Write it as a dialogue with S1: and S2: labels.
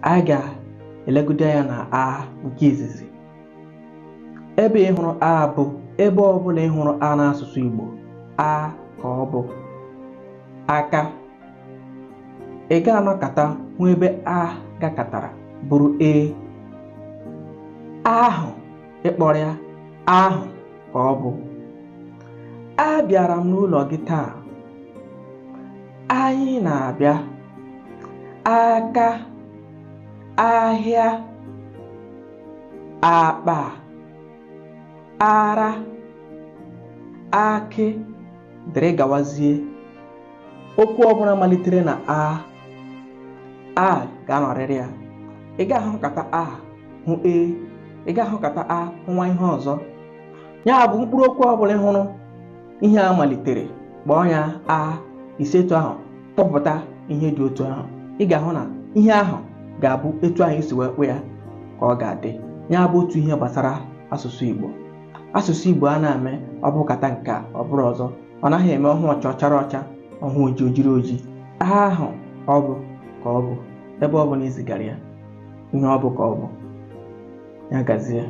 S1: Anyị ga-elegide anya na a nke izizi. Ebe ị hụrụ a bụ ebe ọbụla ị hụrụ a n'asụsụ Igbo, a ka ọ bụ. Aka. Ị ga-anọkata hụ ebe a gakatara bụrụ e. Ahụ ị kpọrọ ya ahụ ka ọ bụ. Abịara m n'ụlọ gị taa. Anyị na-abịa. Aka, ahịa, akpa, ara, akị, dịrị gawazie. Okwu ọbụla malitere na a, a ga-anọrịrị ya. Ị ga-ahụkata a hụ e, ị ga-ahụkata a hụwa ihe ọzọ. Ya bụ mkpụrụ okwu ọbụla ị hụrụ ihe a malitere, kpọọ ya a, i si etu ahụ kpọpụta ihe dị otu ahụ. Ị ga-ahụ na ihe ahụ ga-abụ etu ahụ i si wee kpụ ya ka ọ ga-adị. Ya bụ otu ihe gbasara asụsụ Igbo. Asụsụ Igbo a na-eme ọ bụkata nke a ọ bụrụ ọzọ. Ọ naghị eme ọ hụ ọcha ọ chara ọcha, ọ hụ oji o jiri oji. A ahụ ọ bụ ka ọ bụ, ebe ọ bụla i zigara ya, ihe ọ bụ ka ọ bụ. Ya gazie.